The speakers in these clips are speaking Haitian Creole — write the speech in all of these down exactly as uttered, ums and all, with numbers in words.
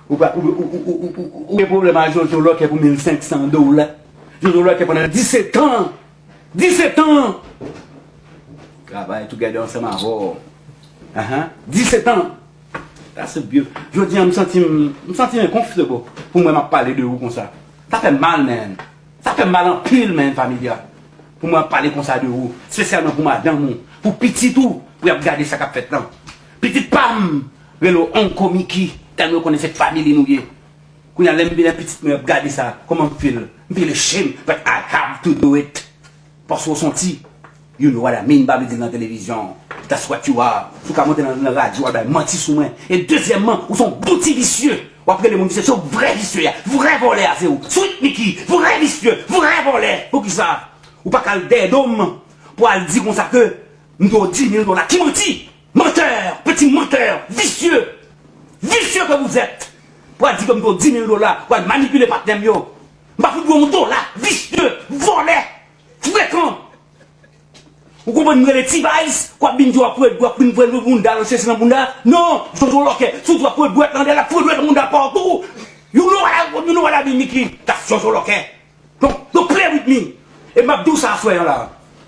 Ou pa, ou, ou, ou, ou, ou, ou gen pwoblèm ak Jojo Lòkè pou mil senk san dola. Jojo Lòkè pandan disèt an. Disèt an! Travay together ansanm avè w. Ahan. Disèt an! That's a beautiful. Jodi a, m santi m, m santi m comfortable pou mwen m ap pale de ou konsa. Sa fè m mal, man. Sa fè m mal anpil, man, familya. Pou mwen ap pale konsa de ou. Espesyalman pou madanm ou. Pou pitit ou. Pou y ap gade sa k ap fèt lan. Pitit pa m rele w Uncle Mickey. Tèlman yo konnen se family nou ye. Kounye a, lè m vin pitit mwen ap gade sa, kòman m feel? M feel ashamed, but I have to do it. Paske w santi, you know what I mean, m pa vle di l nan televizyon. That's what you are. Si w ka monte nan, nan radyo, w al bay manti sou mwen. E dezyèmman, ou se yon bon ti visye. W ap rele moun visye, se yon vrè visye a. Vrè vòlè a se ou. Sweet Mickey, vrè visye, vrè vòlè. Poukisa? Ou pa ka al dèyè do m pou al di konsa ke m dwe w di mil dola. Ki manti! Menteur, petit menteur, vicieux, vicieux que vous êtes. Pou al di ke m dwe w di mil dola, pou al manipile patnè m yo. M pa fout dwe w yon dola, visye, vòlè, frekan. Ou konprann m rele T-Vice, w ap vin di w ap fouye, w ap vin fouye bounda, lòt sesi nan bounda. Non, Jojo Lòkè, si w di w ap fouye dwèt lan dèyè, l ap fouye dwèt bounda patou. You know what I, you know what I mean, Mickey? That's Jojo Lòkè. Don't, don't play with me. E m ap di w sa aswè an la.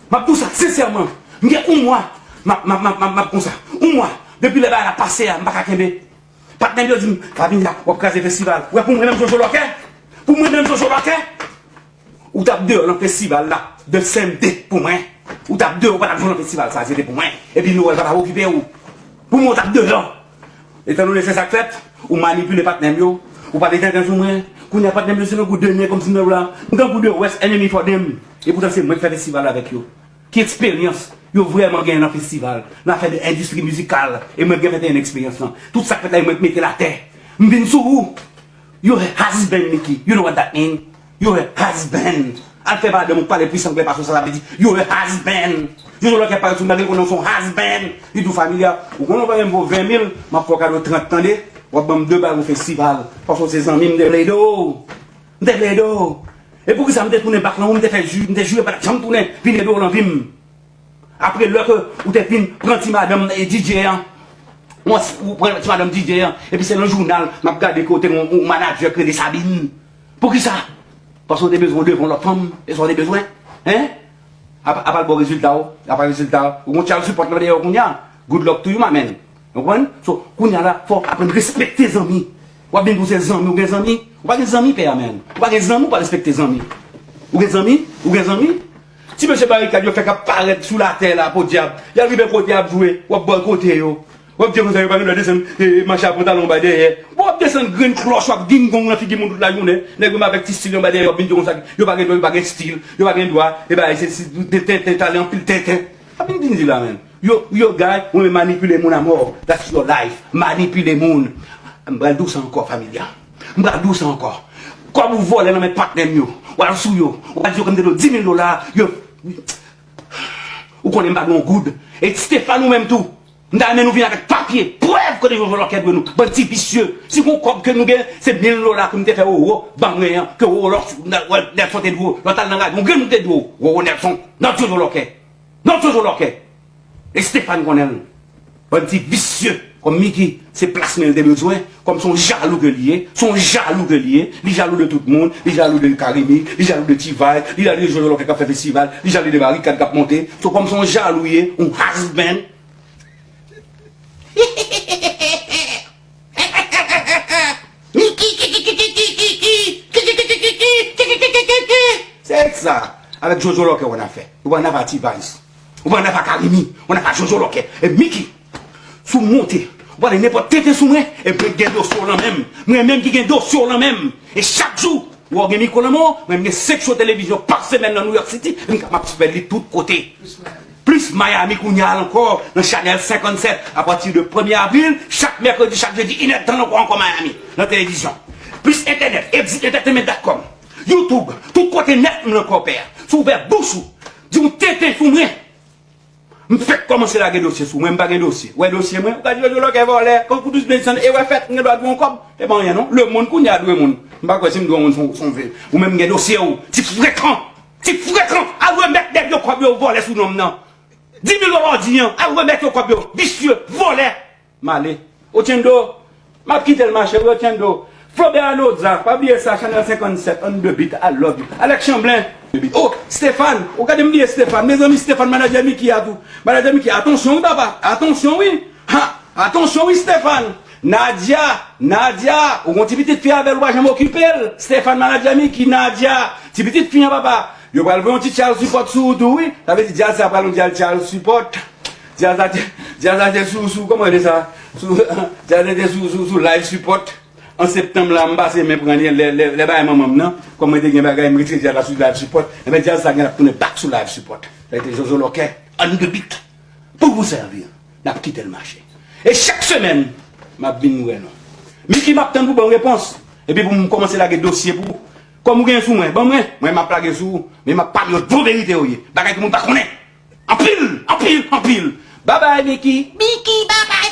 M ap di w sa sensèman. M gen yon mwa. M ap, m ap, m ap, m ap, m ap konsa. Yon mwa. Depi lè bagay la pase a, m pa ka kenbe. Patnè m yo di m, Fabinda, w ap kraze festival. Ou wè pou mwen menm Jojo Lòkè? Pou mwen menm Jojo Lòkè? Ou t ap deyò nan festival la. The same day pou mwen. Ou t ap deyò, ou pa t ap jwe nan festival sa, se te pou mwen. Epi Noël pa t ap okipe w. Pou mwen, ou t ap deyò. Etandone se sa k fèt, ou manipile patnè m yo, ou pale tenten sou mwen. Kounye a patnè m yo se tankou de nen kòmsi m te la. M tankou the worst enemy for them. E poutan se mwen k fè festival avèk yo. Ki eksperyans yo vrèman genyen nan festival, nan afè de endistri mizikal, e mwen gen venteyen eksperyans lan. Tout sa k fèt la, e mwen k mete l atè. M vin sou ou. You're a husband, Mickey. You know what that mean? You're a husband. Al fè madanm ou pale plis anglè pase w, sa sa vle di. You're a husband. Jojo Lòkè pale sou m, malgre l konnen w se yon husband. Li di w familya. Ou konnen w pa menm vo ven mil, m ap fè w kado trant, tande. W ap ban m de bal pou festival. Paske w se zanmi m, m te vle ede w. M te vle ede w. E poukisa m te tounen bak lan ou, m te fè ji, m te jire pa t ap janm tounen vin ede w nan vi m? Apre lè ke ou te fin pran ti madanm, e, D J an, ou pran ti madanm D J an, epi se nan jounal m ap gade ke w te gen yon, yon manadjè k rele Sabine. Poukisa? Paske w te bezwen w devan yon lòt fanm, e sa w te bezwen? Hein? Apa, apa l ba w rezilta w, apa rezilta w, ou gon child support nan dèyè w kounye a. Good luck to you, my man. Ou konprann? So, kounye a la, fò w aprann respekte zanmi. W ap vin pou se zanmi, ou gen zanmi? Ou pa gen zanmi, pè a, man. Ou pa gen zanmi, ou pa respekte zanmi. Ou gen zanmi? Ou gen zanmi? Ti mesye Barikad yo fèk ap parèt sou latè la, podyab. Y al rive kote y ap jwe, w ap bòykote yo. W ap di konsa yo pa gen dwa desann, e, manch a pantalon anba dèyè. Bon, w ap desann grenn klòch, w ap gingong nan figi moun tout lajounen. Nèg yo avèk ti stil yo anba dèyè, w ap vin di konsa, yo pa gen dwa, yo pa gen stil, yo pa gen dwa. E bagay, se, se, tenten, tenten, talen anpil tenten. W ap vin di la, man. Yo, yo, guy, ou renmen manipile moun amò. That's your life. Manipile moun. M pral di w sa ankò, familya. M pral di w sa ankò. Kòb ou vòlè nan men patnè m yo. W al sou yo. W al di yo ke m te dwe w di mil dola. Yo, ou konnen m pa dwe w yon goud. E Stéphane ou menm tou. M ta renmen nou vin avèk papye, prèv kote Jojo Lòkè dwe nou. Bann ti visye. Si gon kòb ke nou gen, se mil dola ke m te fè Roro ban mwen an, ke Roro Lòk, Nelson te dwe w. Lòt al nan radyo, m gen nou te dwe w. Roro Nelson, not Jojo Lòkè. Not Jojo Lòkè. E Stefan konnen l. Bann ti visye. Kòm Mickey, se plas mwen l te bezwen. Kòm se yon jalou ke li ye. Se yon jalou ke li ye. Li jalou de tout moun. Li jalou de Carimi. Li jalou de Tivay. Li jalou de Jojo Lòkè k ap fè festival. Li jalou de Barikad k ap monte. So, kòm se yon jalou ye, yon husband. Se sa. Avèk Jojo Lòkè, w ann afè. Ou pa ann afè a T-Vice. Ou pa ann afè a Carimi. Ou ann afè a Jojo Lòkè. E Mickey, si w monte, ou pale nenpòt tenten sou mwen, e mwen gen dosye w lan men m. Mwen menm ki gen dosye w lan men m. E chak jou, ou wè w gen mikwo lan men w, mwen gen senk show televizyon pa semèn nan New York City, e m ka, m ap fè li tout kote. Plis Miami kounye a ankò, nan Chanèl senkannsèt, apati de premye avril, chak mèkredi, chak jedi, inèdtan ankò, ankò Miami, nan televizyon. Plis entènèt, exit entertainment dot com, YouTube, tout kote nèt m nan kò pè a. Si w ouvè bouch ou, di yon tenten sou mwen, m fèk kòmanse lage dosye sou mwen, m pa gen dosye. Wè dosye mwen, ou ka di Jojo Lòkè vòlè, kankou Douz Benson, e wè fèt, m gen dwa dwe yon kòb. E pa anyen non, lemonn kounye a dwe moun. M pa kwè si m dwe yon moun, se yon, se yon ve. Ou menm gen dosye w, ti frekan, ti frekan, al remèt nèg yo kòb yo vòlè sou non m nan. Di mil dola w di an, al remèt yo kòb yo, visye, vòlè. M ale. Ochendo, m ap kite l mache wi, Ochendo. Flaubert Anoza, pa bliye sa, Chanel senkannsèt, On the Beat, I love you. Alex Chamblin, oh, Stéphane, ou gade m bliye Stéphane. Mezanmi, Stéphane, manadjè Mickey a tou. Manadjè Mickey, atansyon wi papa, atansyon wi. Ha, atansyon wi Stéphane. Nadia, Nadia, ou gon ti pitit fi avè l, ou pa janm okipe l. Stéphane, manadjè Mickey, Nadia, ti pitit fi an papa. Yo pral voye yon ti child support sou ou tou wi. Sa vle di djaz sa pral yon djaz child support. Djaz la te, djaz la te sou, sou, kòman rele sa? Sou, djaz la te sou, sou, sou life support. An septanm la, m pase men pran li, lè, lè, lè bagay manman m nan, kòm mwen te gen bagay, m retire djaz la sou life support, enben djaz sa gen ap tounen back sou life support. Sa te Jojo Lòkè, On the Beat, pou vou sèvi, n ap kite l mache. E chak semèn, m ap vin wè nou. Mickey, m ap tann pou ban m repons, epi pou m kòmanse lage dosye pou ou. Kòm ou gen sou mwen, ban mwen, mwen m ap lage sou ou, men m ap pale yo dlo verite yo ye, bagay ke moun pa konnen. Anpil, anpil, anpil. Babay, Mickey. Mickey, babay,